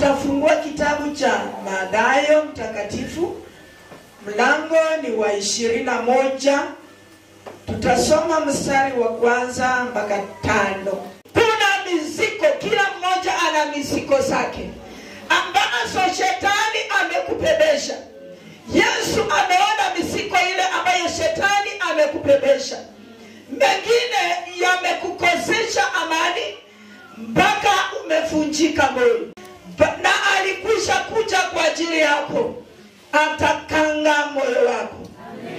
Tutafungua kitabu cha Mathayo Mtakatifu, mlango ni wa 21. Tutasoma mstari wa kwanza mpaka 5. Kuna miziko, kila mmoja ana miziko zake ambazo shetani amekupebesha. Yesu ameona miziko ile ambayo shetani amekupebesha. Mengine yamekukosesha amani mpaka umevunjika moyo. Na alikwisha kuja kwa ajili yako, atakanga moyo wako.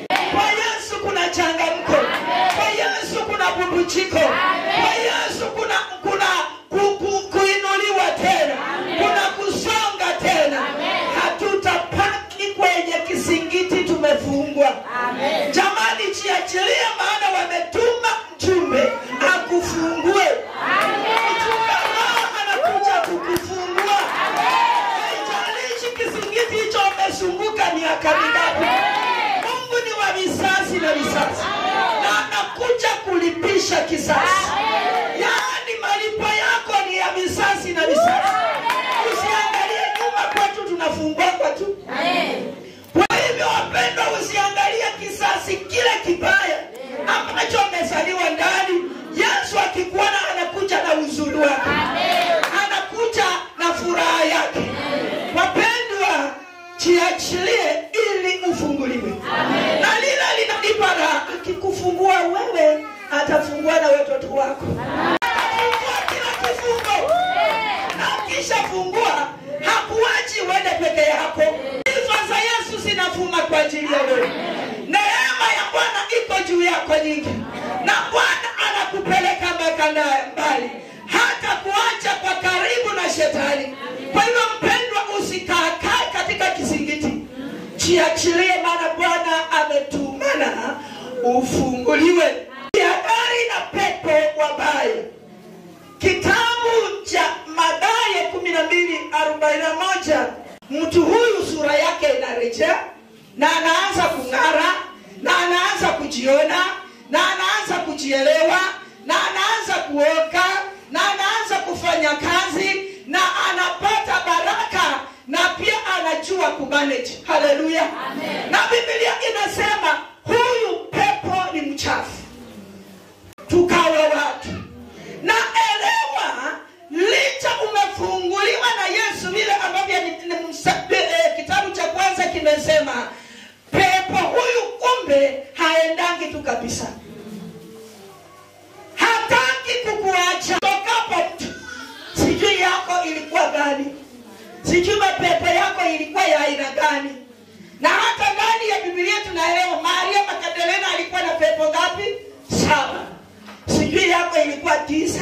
Kwa Yesu kuna changamko. Kwa Yesu kuna bubujiko. Kwa Yesu kuna kuinuliwa tena. Kuna kusonga tena. Hatutapaki kwenye kisingiti tumefungwa. Jamani, jiachilie, maana wametuma mjumbe akufungue. Mjumbe anakuja kukufungua. Haijalishi kisingiti hicho umezunguka miaka mingapi. Mungu ni wa visasi na visasi, na anakuja kulipisha kisasi. Yaani malipo yako ni ya visasi na visasi. Usiangalie nyuma, kwetu tunafungua kwa tu. Kwa hivyo wapendwa, usiangalie kisasi kile kibaya ambacho umezaliwa ndani. Yesu akikuona anakuja na uzuri wake, anakuja na furaha yake. Wapendwa, jiachilie ili ufunguliwe. Na lile linanipa raha, akikufungua wewe atafungua na watoto wako. Atafungua kila kifungo. Na ukishafungua hakuachi uende peke yako. Sifa za Yesu zinavuma kwa ajili ya wewe. Neema ya Bwana iko juu yako nyingi, na Bwana anakupeleka mpaka mbali, hata kuacha kwa karibu na shetani. Kwa hivyo mpendwa, usikaakae katika kisingiti. Jiachilie, maana Bwana ametumana ufunguliwe. Jihadhari na pepo wabaya. Kitabu cha Mathayo 12:41. Mtu huyu sura yake inarejea, na anaanza kung'ara, na anaanza kujiona, na anaanza kujielewa, na anaanza kuoka, na anaanza kufanya kazi, na anapata baraka, na pia anajua kumanage. Haleluya. Na Biblia inasema huyu pepo ni mchafu. Tukawe watu. Na elewa, licha umefunguliwa na Yesu, vile ambavyo kitabu cha kwanza kimesema, pepo huyu kumbe haendangi tu kabisa. Hataki kukuacha. Tokapo mtu, sijui yako ilikuwa gani, sijui mapepo yako ilikuwa ya aina gani. Na hata ndani ya Biblia tunaelewa Maria Magdalena alikuwa na pepo ngapi? 7. Sijui yako ilikuwa 9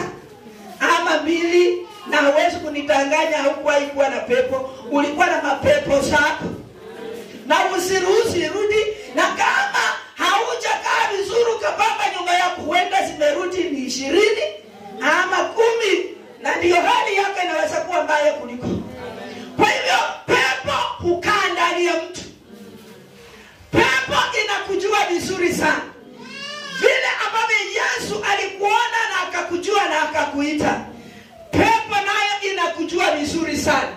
ama 2, na huwezi kunitanganya hukuwahi kuwa na pepo. Ulikuwa na mapepo zako, na usiruhusu irudi. Na kama haujakaa vizuri ukapanga nyumba yako, huenda zimerudi ni 20 ama 10, na ndiyo hali yako inaweza kuwa mbaya kuliko. Kwa hivyo pepo hukaa ndani ya mtu. Pepo inakujua vizuri sana. Vile ambavyo Yesu alikuona na akakujua na akakuita, pepo nayo inakujua vizuri sana.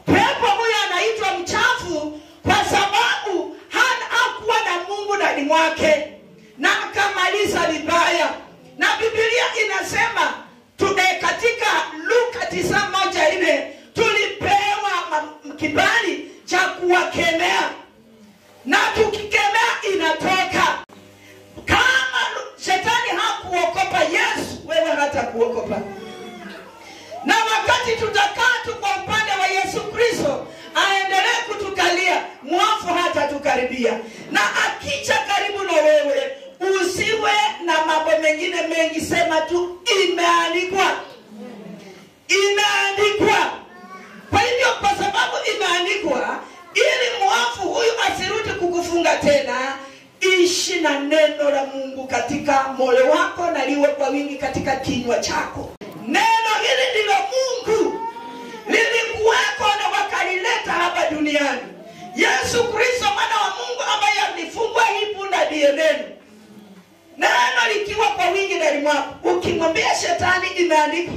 Pepo huyo anaitwa mchafu kwa sababu hakuwa na Mungu ndani mwake, na akamaliza vibaya. Na Biblia inasema katika Luka 9:14 tulipewa kibali cha kuwakemea, na tukikemea inatoka. Kama shetani hakuokopa Yesu, wewe hatakuokopa. Na wakati tutakaa tu kwa upande wa Yesu Kristo, aendelee kutukalia, mwafu hata tukaribia. Na akicha karibu na wewe, usiwe na mambo mengine mengi, sema tu imeandikwa. Imeandikwa. Kwa hivyo, kwa sababu imeandikwa, ili mwafu huyu asirudi kukufunga tena, ishi na neno la Mungu katika moyo wako, na liwe kwa wingi katika kinywa chako. Neno hili ndilo Mungu lilikuwako na wakalileta hapa duniani. Yesu Kristo mwana wa Mungu ambaye alifungwa hii punda ndiye neno. Neno likiwa kwa wingi ndani mwako, ukimwambia shetani imeandikwa,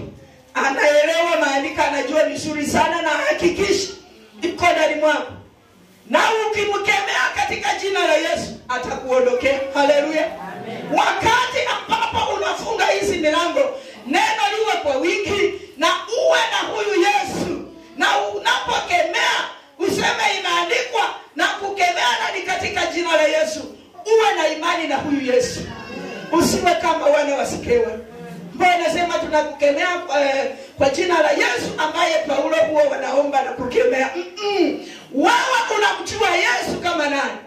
anaelewa maandiko, anajua vizuri sana na Hakikisha iko ndani mwako. Na ukimkemea katika jina la Yesu atakuondokea. Haleluya. Wakati ambapo unafunga hizi milango, neno liwe kwa wingi na uwe na huyu Yesu. Na unapokemea useme imeandikwa, na kukemea na ni katika jina la Yesu. Uwe na imani na huyu Yesu. Usiwe kama wana wasikewa. Mbona nasema tunakukemea kwa jina la Yesu ambaye Paulo huwa wanaomba na kukemea. Wewe unamjua Yesu kama nani?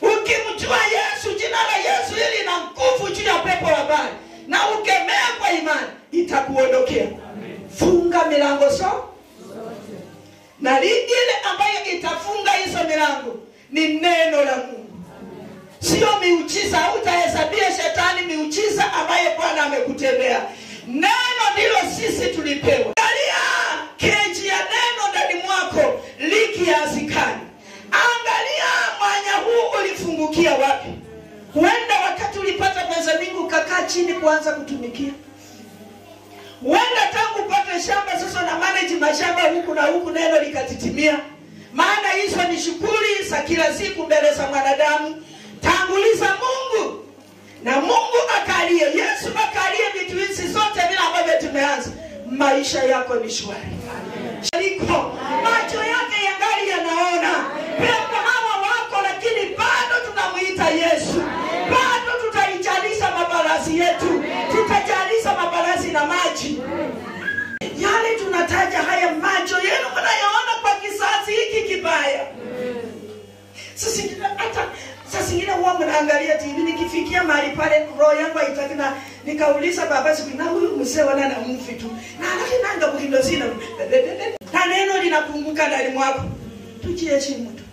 Ukimjua Yesu, jina la Yesu hili lina nguvu juu ya pepo wabaya, na ukemea kwa imani itakuondokea. Funga milango so na ile ambayo itafunga hizo milango ni neno la Mungu. Sio miujiza. Utahesabia shetani miujiza ambaye Bwana amekutendea. Neno ndilo sisi tulipewa. Angalia keji ya neno ndani mwako likiasikani. Angalia mwanya huu ulifungukia wapi. Huenda wakati ulipata pesa mingi ukakaa chini kuanza kutumikia. Huenda tangu upate shamba sasa na manage mashamba huku na huku, neno likatitimia. Maana hizo ni shughuli za kila siku mbele za mwanadamu. Tanguliza Mungu na Mungu akalie, Yesu akalie vitu hizi zote bila ambavyo tumeanza. Maisha yako ni shwari. Aliko macho yake yangali yanaona. Pepo hawa wako, lakini bado tunamuita Yesu. Bado tutaijalisha mabalasi yetu. Tutajalisha mabalasi na maji. Yale tunataja haya macho yenu mnayaona kwa kizazi hiki kibaya. Sisi hata sasa ingine huwa mnaangalia TV, nikifikia mahali pale roho yangu haitaki, na nikauliza baba siku na huyu mzee wana na mfi tu. Na alafu nanga kukindo sina. Na neno linapunguka ndani mwako. Tujiheshimu tu.